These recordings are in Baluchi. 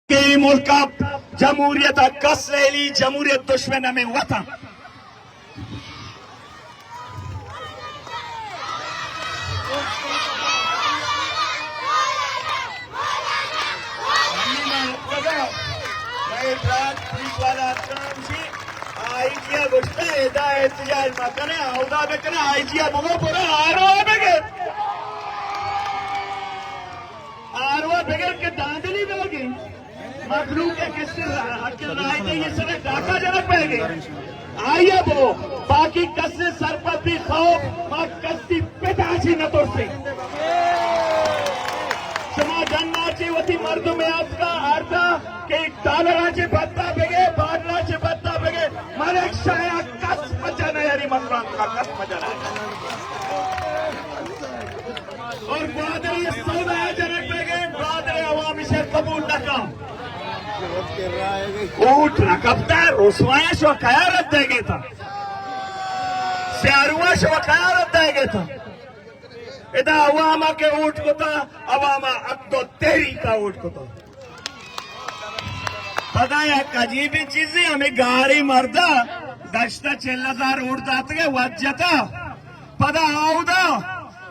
کہ اے ملک ءَ جمہوریت ءَ کس لیلی، جمہوریت دشمن ہمے وطن۔ مئے برات پولیس والا اتکاں گوشی، آئی جی ءَ گوشتہ ادا احتجاج مہ کنے، اودا بکنے، آئی جی ءَ بگو برو آر او ءَ بگر۔ آر او ءَ بگر کہ دھاندلی بہ گیت۔ مخلوق ءِ کس ءَ را-، حق ءِ رائے دہی ءِ سر ءَ ڈاکہ جنگ بہ گیت۔ آئی ءَ بو، باقی کس ءِ سر پر بے خوف، ما کسی پت ءَ چہ نہ ترسیں۔ شما ڈن ءَ چہ وتی مردم ءَ اتکا آرتا کہ ڈالر ءَ چہ پتا بگے، بارڈر ءَ چہ پتا بگے، ملک شاہ ءَ کس پجا نہ یاری، مکران کا کس پجا نہ یاری۔ اور گوادر ءَ سودا جنگ بہ گئے، گوادر ءِ عوام ایشی ءَ قبول نہ کن۔ ووٹ نہ کپتا، رسوایا شو قیارت دے گئے تھا۔ سیاروا شو قیارت دے گئے تھا۔ ادا عوام ءَ کہ ووٹ کتا، عوام ءَ حق دو تحریک ءَ ووٹ کتا۔ پدا یک عجیبیں چیزے، ہمے گاری مردا دشتا چل ہزار ووٹ داتگے، وت جتا۔ پدا آودا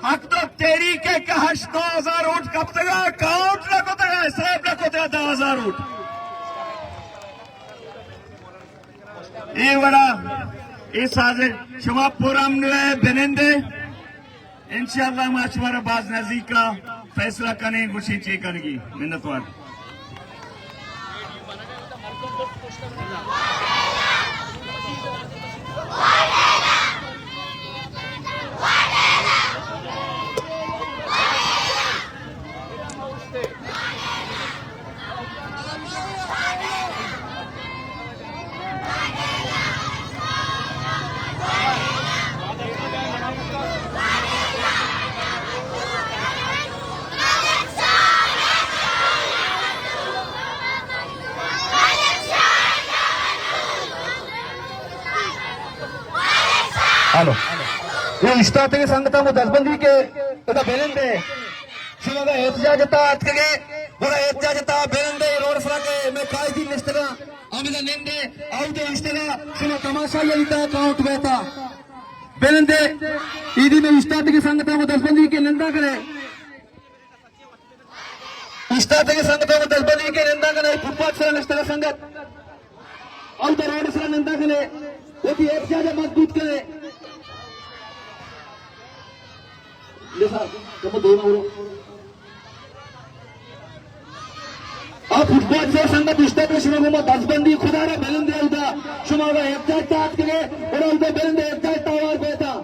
حق دو تحریک ءَ کہ ہشت دو ہزار ووٹ کپتگا، کاؤنٹ نہ کتگا، حساب نہ کتگا، دہ ہزار ووٹ۔ اے وڑا، اے سازش شما پر امن ءَ بنندے۔ انشاءاللہ ما شمارا باز نزیک ءَ فیصلہ کنیں، گوشیں چے کنگی۔ منتوار۔ ہلو۔ اے اشتاتگیں سنگتاں گوں دزبندی کہ ادا بنندے۔ شما اگاں احتجاج ءِ تہا اتکگے، گڑا احتجاج ءِ تہا بنندے، روڈ سرا کہ مئے قائدین نشتگاں، ہمدا نندے، آؤدے اشتگا، شما تماشائی علی تہا کاؤنٹ بیتا۔ بنندے، ایدی مئے اشتاتگیں سنگتاں گوں دزبندی کہ نندا کنے۔ اشتاتگیں سنگتاں گوں دزبندی کہ نندا کنے، فٹ پاتھ سرا نشتگا سنگت۔ اودا روڈ سرا نندا کنے، وتی احتجاج ءَ مضبوط کنے۔ لسا، کمو دیما برو۔ آ فٹ پاتھ سرا سنگت اشتاتگے، شما گوں ما دزبندی، خدا را بلندے اودا۔ شما اگاں احتجاج تہا اتکگے، گڑا اودا بلندے احتجاج تہا ہوار بیتا۔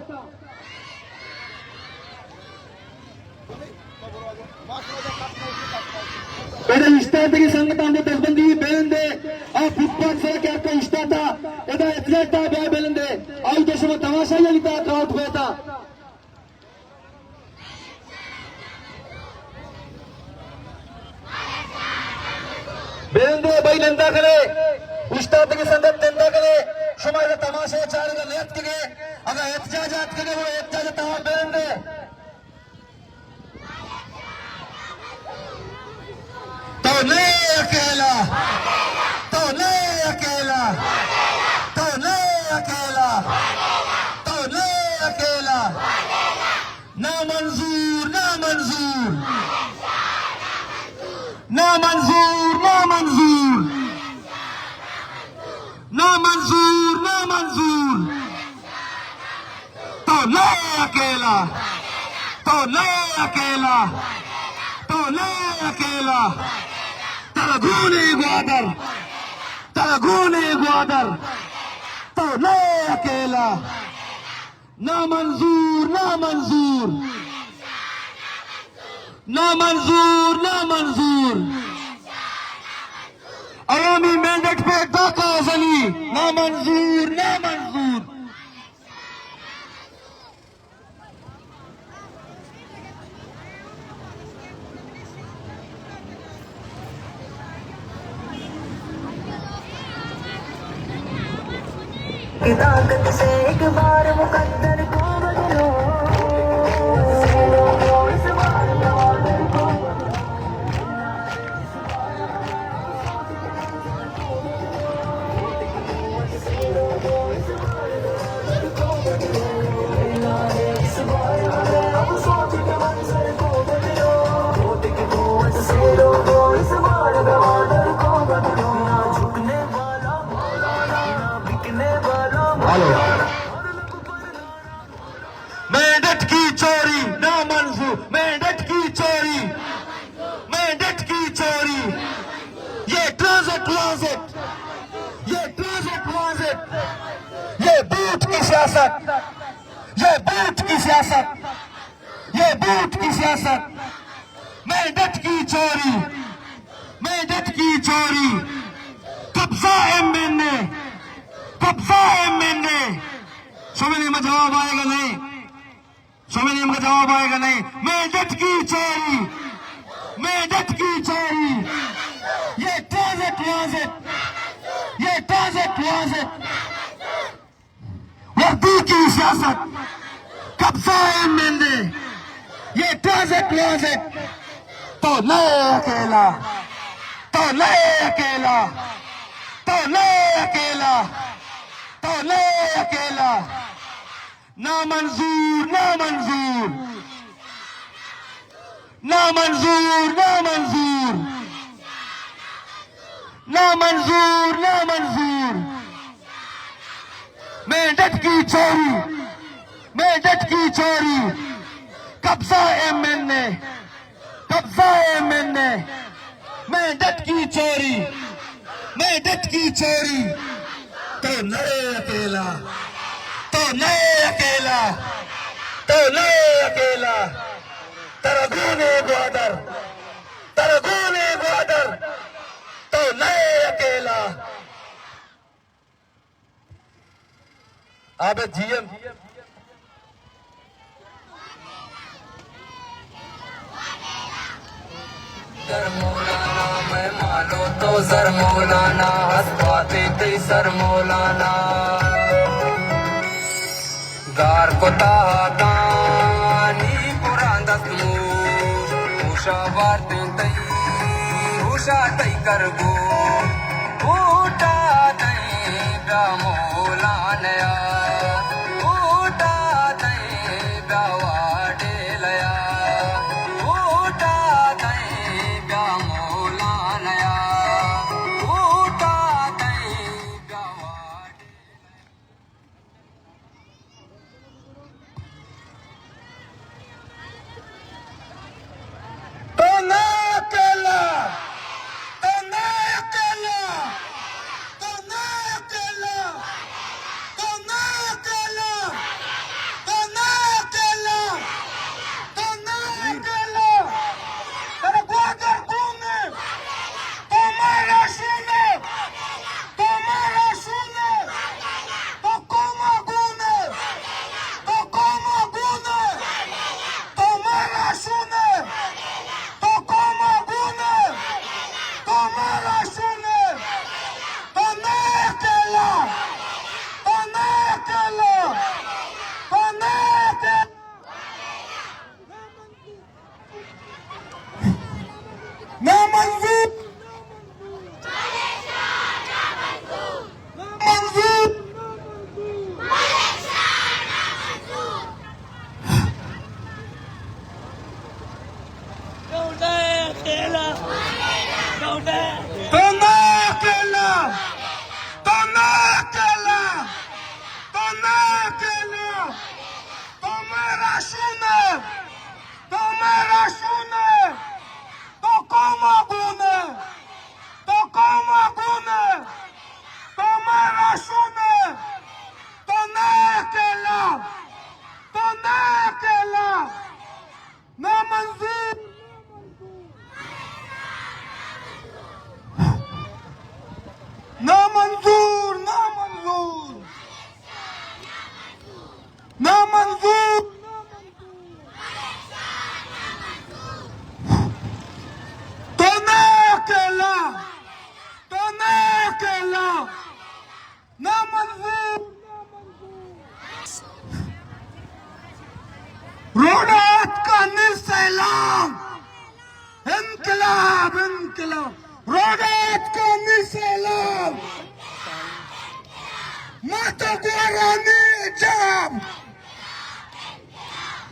ادا اشتاتگیں سنگتاں گوں دزبندی بلندے، آ فٹ پاتھ سرا کہ ہر کہ اشتاتا، ادا احتجاج تہا بیا بلندے، آئی تو شما تماشائی علی تہا کاؤنٹ بیتا۔ بلندے بھائی نندا کنے، اشتاتگیں سنگت نندا کنے، شما ادا تماشا چارگا نیاتکگے، اگاں احتجاج ءَ اتکگے، گڑا احتجاج ءِ تہا بلندے۔ تو نئے اکیلا، تو نئے اکیلا، تو نئے اکیلا، تو نئے اکیلا۔ نامنظور، نامنظور۔ نامنظور، نامنظور۔ نامنظور، نامنظور۔ تو نئے اکیلا، تو نئے اکیلا، تو نئے اکیلا۔ ترا گون ایں گوادر، ترا گون ایں گوادر، تو نئے اکیلا۔ نامنظور، نامنظور۔ نامنظور، نامنظور۔ عوامی مینڈیٹ پہ ڈاکہ زنی۔ نامنظور، نامنظور۔ کہ طاقت سے ایک بار مقدر کو بدلو، اس بار مقدر کو بدلو۔ ہیلو۔ مینڈیٹ کی چوری نامنظور، مینڈیٹ کی چوری، مینڈیٹ کی چوری۔ یہ ٹرانزٹ وانزٹ، یہ ٹرانزٹ وانزٹ، یہ بوٹ کی سیاست، یہ بوٹ کی سیاست، یہ بوٹ کی سیاست۔ مینڈیٹ کی چوری، مینڈیٹ کی چوری، قبضہ ایم این اے، قبضہ ایم این اے۔ شمئے نیمگا جواب آیگا نئیں، شمئے نیمگا جواب آیگا نئیں۔ مینڈیٹ کی چوری، مینڈیٹ کی چوری، یہ ٹرانزٹ وانزٹ، یہ ٹرانزٹ وانزٹ۔ وردی کی سیاست، قبضہ ایم این اے، یہ ٹرانزٹ وانزٹ۔ تو نئے اکیلا، تو نئے اکیلا، تو نئے اکیلا، تو نئے اکیلا۔ نامنظور، نامنظور۔ نامنظور، نامنظور، نامنظور، نامنظور۔ مینڈیٹ کی چوری، مینڈیٹ کی چوری، قبضہ ایم این اے، قبضہ ایم این اے۔ مینڈیٹ کی چوری، مینڈیٹ کی چوری۔ تو نئے اکیلا، تو نئے اکیلا، تو نئے اکیلا۔ ترا گون اے گوادر، ترا گون اے گوادر، تو نئے اکیلا۔ عابد جی ایم۔ زر مولانا، مئے مالو تو زر مولانا، ہست باتیں تئی سر مولانا۔ گار کتا ہاتانی پران دست موش، ہوشا باتیں تئی، ہوشا تئی کرگو، ہوٹا تئی بیا مولانیا، ہوٹا تئی بیا واڈیلیا، ہوٹا تئی بیا مولانیا، ہوٹا تئی بیا واڈیلیا۔ تو نہ اکیلا، تو نہ اکیلا، تو نہ اکیلا، تو نہ اکیلا، تو نہ اکیلا، تو نہ اکیلا۔ ترا گوادر گون اے، تو مارا شون ئے، تو مارا شون ئے، تو قوما گون ئے، تو قوما گون ئے، تو مارا شون ئے، تو قوما گون ئے، تو مارا شون ئے، تو نہ اکیلا، تو نہ اکیلا، تو نہ اکیلا۔ نامنظور! نامنظور! تو نہ اکیلا! تو نہ اکیلا! تو نہ اکیلا! تو مارا شون ئے! تو مارا شون ئے! تو قوما گون ئے! تو قوما گون ئے! تو مارا شون ئے! تو نہ اکیلا! تو نہ اکیلا! نامنظور! نامنظور! نامنظور! نامنظور! تو نہ اکیلا، تو نہ اکیلا، نامنظور! روڈ ءَ اتکا نی سیلاب، انقلاب، انقلاب۔ روڈ ءَ اتکا نی سیلاب، مات ءُ گوارانی حجاب۔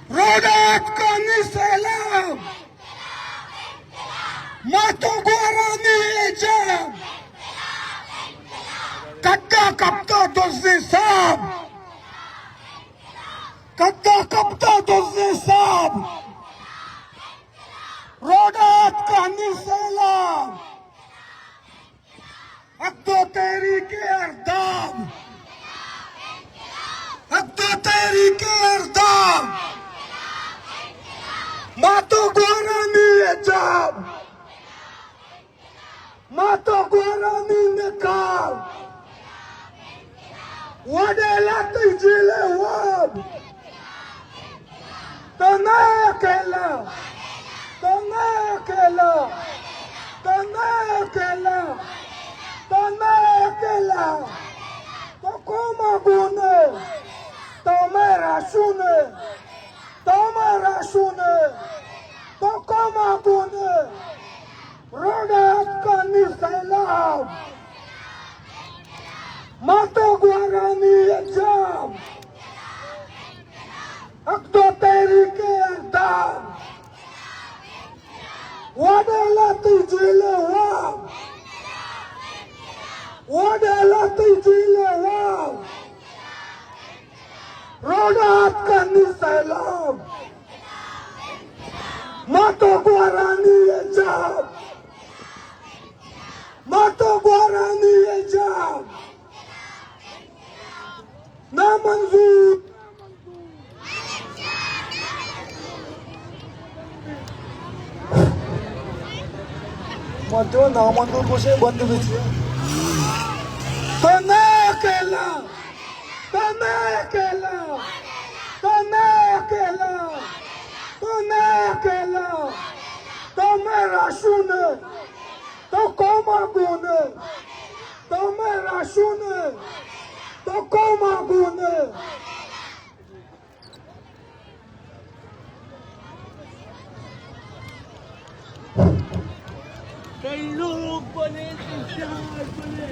روڈ ءَ اتکا نی سیلاب، مات ءُ گوارانی حجاب۔ کٹا کپتا دزی ساپ، تو گورانی نقاب، وڈیلا تئی جیل ءِ واب۔ تو نہ اکیلا، تو نہ اکیلا، تو نہ اکیلا، تو نہ اکیلا۔ تو قوم ءَ گون ئے، تو مئے رہشون ئے، تو مئے رہشون ئے، تو قوم ءَ گون ئے۔ روڈ ءَ اتکانی سیلاب، ما تو گورانی حجاب، حق دو تحریک اقدام، وڈیلا تئی جیل ءِ واب، وڈیلا تئی جیل ءِ واب۔ روڈ ءَ اتکانی سیلاب، ما تو گورانی حجاب، ما تو گورانی حجاب۔ نامنظور۔ ما تو نامنظور گوشے بند بیچے۔ تو نہ اکیلا، تو نہ اکیلا، تو نہ اکیلا، تو نہ اکیلا۔ تو مئے رہشون ئے، تو قوم ءَ گون ئے، تو مئے رہشون ئے، تو قوم ءَ گون ئے۔ تئی لوگ بنے، تئی شہر بنے۔